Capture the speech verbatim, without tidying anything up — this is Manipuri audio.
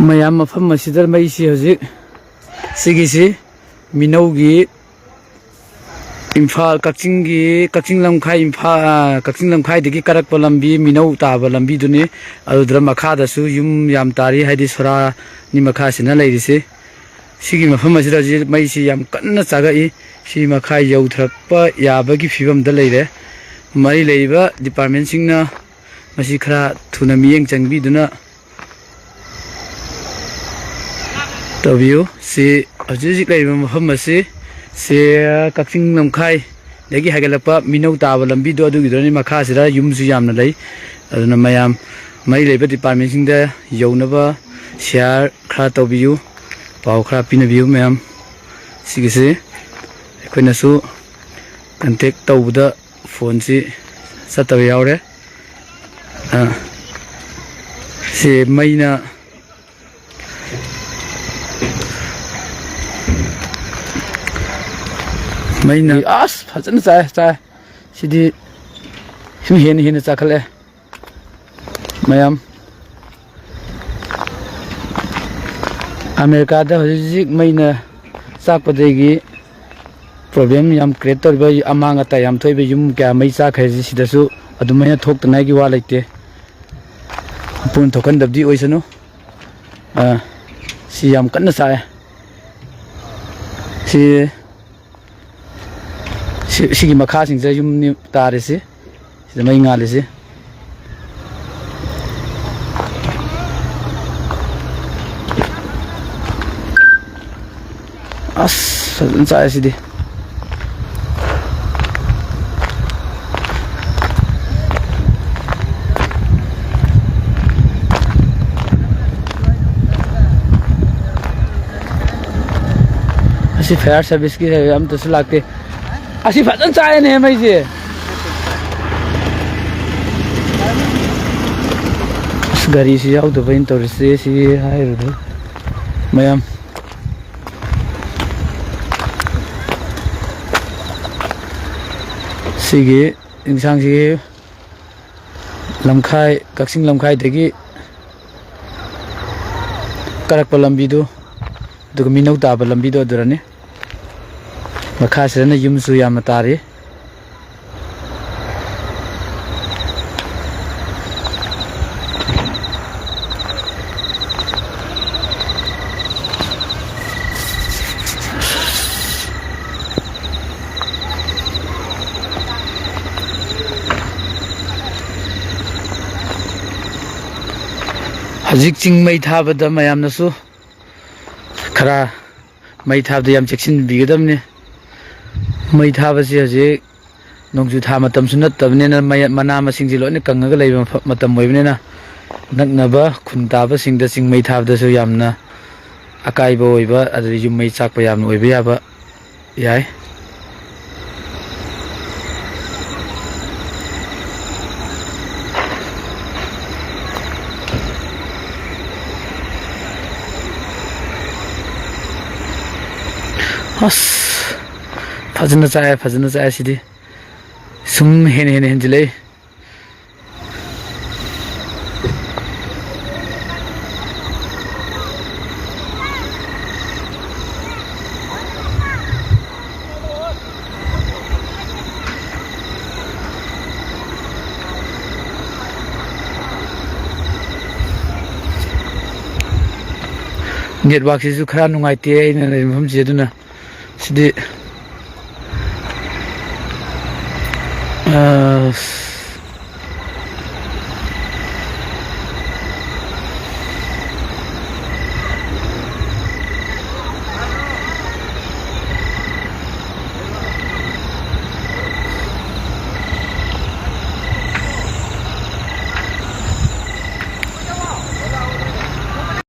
ꯃꯌꯥꯝ, ꯃꯐꯝ ꯑꯁꯤꯗ ꯃꯩꯁꯤ ꯍꯧꯖꯤꯛ, ꯁꯤꯒꯤꯁꯤ ꯃꯤꯅꯧꯒꯤ ꯏꯝꯐꯥꯜ, ꯀꯛꯆꯤꯡꯒꯤ, ꯀꯛꯆꯤꯡ ꯂꯝꯈꯥꯏ, ꯏꯝꯐꯥꯜ, ꯑ, ꯀꯛꯆꯤꯡ ꯂꯝꯈꯥꯏꯗꯒꯤ ꯀꯥꯔꯛꯄ ꯂꯝꯕꯤ, ꯃꯤꯅꯧ ꯇꯥꯕ ꯂꯝꯕꯤꯗꯨꯅꯤ꯫ ꯑꯗꯨꯗ ꯃꯈꯥꯗꯁꯨ ꯌꯨꯝ ꯌꯥꯝ ꯇꯥꯔꯤ, ꯍꯥꯏꯗꯤ ꯁꯣꯔꯥꯅꯤ ꯃꯈꯥꯁꯤꯅ ꯂꯩꯔꯤꯁꯤ꯫ ꯁꯤꯒꯤ ꯃꯐꯝ ꯑꯁꯤꯗ ꯍꯧꯖꯤꯛ ꯃꯩꯁꯤ ꯌꯥꯝ ꯀꯟꯅ ꯆꯥꯛꯂꯛꯏ꯫ ꯁꯤ ꯃꯈꯥ ꯌꯧꯊꯔꯛꯄ ꯌꯥꯕꯒꯤ ꯐꯤꯕꯝꯗ ꯂꯩꯔꯦ꯫ ꯃꯔꯤ ꯂꯩꯔꯤꯕ ꯗꯤꯄꯥꯔꯠꯃꯦꯟꯁꯤꯡꯅ ꯃꯁꯤ ꯈꯔ ꯊꯨꯅ ꯃꯤꯠꯌꯦꯡ ꯆꯪꯕꯤꯗꯨꯅ ꯇꯧꯕꯤꯌꯨ꯫ ꯁꯤ ꯍꯧꯖꯤꯛ ꯍꯧꯖꯤꯛ ꯂꯩꯔꯤꯕ ꯃꯐꯝ ꯑꯁꯤ, ꯁꯤ ꯀꯛꯆꯤꯡ ꯂꯝꯈꯥꯏꯗꯒꯤ ꯍꯥꯏꯒꯠꯂꯛꯄ ꯃꯤꯅꯧ ꯇꯥꯕ ꯂꯝꯕꯤꯗꯣ ꯑꯗꯨꯒꯤꯗꯨꯅꯤ꯫ ꯃꯈꯥꯁꯤꯗ ꯌꯨꯝꯁꯨ ꯌꯥꯝꯅ ꯂꯩ꯫ ꯑꯗꯨꯅ ꯃꯌꯥꯝ ꯃꯔꯤ ꯂꯩꯕ ꯗꯤꯄꯥꯔꯠꯃꯦꯟꯁꯤꯡꯗ ꯌꯧꯅꯕ ꯁꯤꯌꯥꯔ ꯈꯔ ꯇꯧꯕꯤꯌꯨ, ꯄꯥꯎ ꯈꯔ ꯄꯤꯅꯕꯤꯌꯨ ꯃꯌꯥꯝ꯫ ꯁꯤꯒꯤꯁꯤ ꯑꯩꯈꯣꯏꯅꯁꯨ ꯀꯟꯇꯦꯛ ꯇꯧꯕꯗ ꯐꯣꯟꯁꯤ ꯆꯠꯇꯕ ꯌꯥꯎꯔꯦ꯫ ꯑ, ꯁꯤ ꯃꯩꯅ, ꯃꯩꯅ, ꯑꯁ, ꯐꯖꯅ ꯆꯥꯏ, ꯆꯥꯏ꯫ ꯁꯤꯗꯤ ꯁꯨꯝ ꯍꯦꯟꯅ ꯍꯦꯟꯅ ꯆꯥꯈꯠꯂꯛꯑꯦ꯫ ꯃꯌꯥꯝ, ꯑꯃꯦꯔꯤꯀꯥꯗ ꯍꯧꯖꯤꯛ ꯍꯧꯖꯤꯛ ꯃꯩꯅ ꯆꯥꯛꯄꯗꯒꯤ ꯄ꯭ꯔꯣꯕ꯭ꯂꯦꯝ ꯌꯥꯝ ꯀ꯭ꯔꯤꯌꯦꯠ ꯇꯧꯔꯤꯕ, ꯑꯃꯥꯡ ꯑꯇꯥ ꯌꯥꯝ ꯊꯣꯛꯏꯕ ꯌꯨꯝ ꯀꯌꯥ ꯃꯩ ꯆꯥꯛꯈ꯭ꯔꯦ꯫ ꯁꯤꯗꯁꯨ ꯑꯗꯨꯃꯥꯏꯅ ꯊꯣꯛꯇꯅꯉꯥꯏꯒꯤ ꯋꯥ ꯂꯩꯇꯦ꯫ ꯃꯄꯨꯅ ꯊꯣꯛꯍꯟꯗꯕꯗꯤ ꯑꯣꯏꯁꯅꯨ꯫ ꯑ, ꯁꯤ ꯌꯥꯝ ꯀꯟꯅ ꯆꯥꯛꯑꯦ꯫ ꯁꯤ, ꯁꯤ, ꯁꯤꯒꯤ ꯃꯈꯥꯁꯤꯡꯁꯦ ꯌꯨꯝꯅꯤ ꯇꯥꯔꯤꯁꯤ꯫ ꯁꯤꯗ ꯃꯩ ꯉꯥꯜꯂꯤꯁꯤ꯫ ꯑꯁ, ꯐꯖꯅ ꯆꯥꯛꯑꯦ ꯁꯤꯗꯤ꯫ ꯑꯁꯤ ꯐꯥꯌꯔ ꯁꯥꯔꯚꯤꯁꯀꯤ ꯑꯝꯇꯁꯨ ꯂꯥꯛꯇꯦ꯫ ꯑꯁꯤ ꯐꯖꯅ ꯆꯥꯏꯅꯦ ꯃꯩꯁꯦ꯫ ꯑꯁ, ꯒꯥꯔꯤꯁꯤ ꯌꯥꯎꯗꯕꯩꯅ ꯇꯧꯔꯤꯁꯦ, ꯁꯤ ꯍꯥꯏꯔꯨꯔꯦ ꯃꯌꯥꯝ꯫ ꯁꯤꯒꯤ ꯌꯦꯟꯁꯥꯡꯁꯤ ꯂꯝꯈꯥꯏ, ꯀꯛꯆꯤꯡ ꯂꯝꯈꯥꯏꯗꯒꯤ ꯀꯥꯔꯛꯄ ꯂꯝꯕꯤꯗꯨ, ꯑꯗꯨꯒ ꯃꯤꯅꯧ ꯇꯥꯕ ꯂꯝꯕꯤꯗꯣ ꯑꯗꯨꯔꯅꯤ꯫ ꯃꯈꯥꯁꯤꯗꯅ ꯌꯨꯝꯁꯨ ꯌꯥꯝꯅ ꯇꯥꯔꯤ꯫ ꯍꯧꯖꯤꯛ ꯆꯤꯡ ꯃꯩ ꯊꯥꯕꯗ ꯃꯌꯥꯝꯅꯁꯨ ꯈꯔ ꯃꯩ ꯊꯥꯕꯗ ꯌꯥꯝ ꯆꯦꯛꯁꯤꯟꯕꯤꯒꯗꯕꯅꯤ꯫ ꯃꯩ ꯊꯥꯕꯁꯤ ꯍꯧꯖꯤꯛ ꯅꯣꯡꯖꯨ ꯊꯥ ꯃꯇꯝꯁꯨ ꯅꯠꯇꯕꯅꯤꯅ, ꯃꯩ, ꯃꯅꯥ ꯃꯁꯤꯡꯁꯤ ꯂꯣꯏꯅ ꯀꯪꯉꯒ ꯂꯩꯕ ꯃꯐ-, ꯃꯇꯝ ꯑꯣꯏꯕꯅꯤꯅ, ꯅꯛꯅꯕ ꯈꯨꯟ ꯇꯥꯕꯁꯤꯡꯗ ꯆꯤꯡ ꯃꯩ ꯊꯥꯕꯗꯁꯨ ꯌꯥꯝꯅ ꯑꯀꯥꯏꯕ ꯑꯣꯏꯕ, ꯑꯗꯨꯗꯒꯤ ꯌꯨꯝ ꯃꯩ ꯆꯥꯛꯄ ꯌꯥꯝꯅ ꯑꯣꯏꯕ ꯌꯥꯕ ꯌꯥꯏ꯫ ꯑꯁ, ꯐꯖꯅ ꯆꯥꯛꯑꯦ, ꯐꯖꯅ ꯆꯥꯛꯑꯦ ꯁꯤꯗꯤ꯫ ꯁꯨꯝ ꯍꯦꯟꯅ ꯍꯦꯟꯅ ꯍꯦꯟꯖꯤꯜꯂꯛꯏ꯫ ꯅꯦꯠꯋꯥꯛꯁꯤꯁꯨ ꯈꯔ ꯅꯨꯡꯉꯥꯏꯇꯦ ꯑꯩꯅ ꯂꯩꯔꯤꯕ ꯃꯐꯝꯁꯦ, ꯑꯗꯨꯅ ꯁꯤꯗꯤ, ꯑ,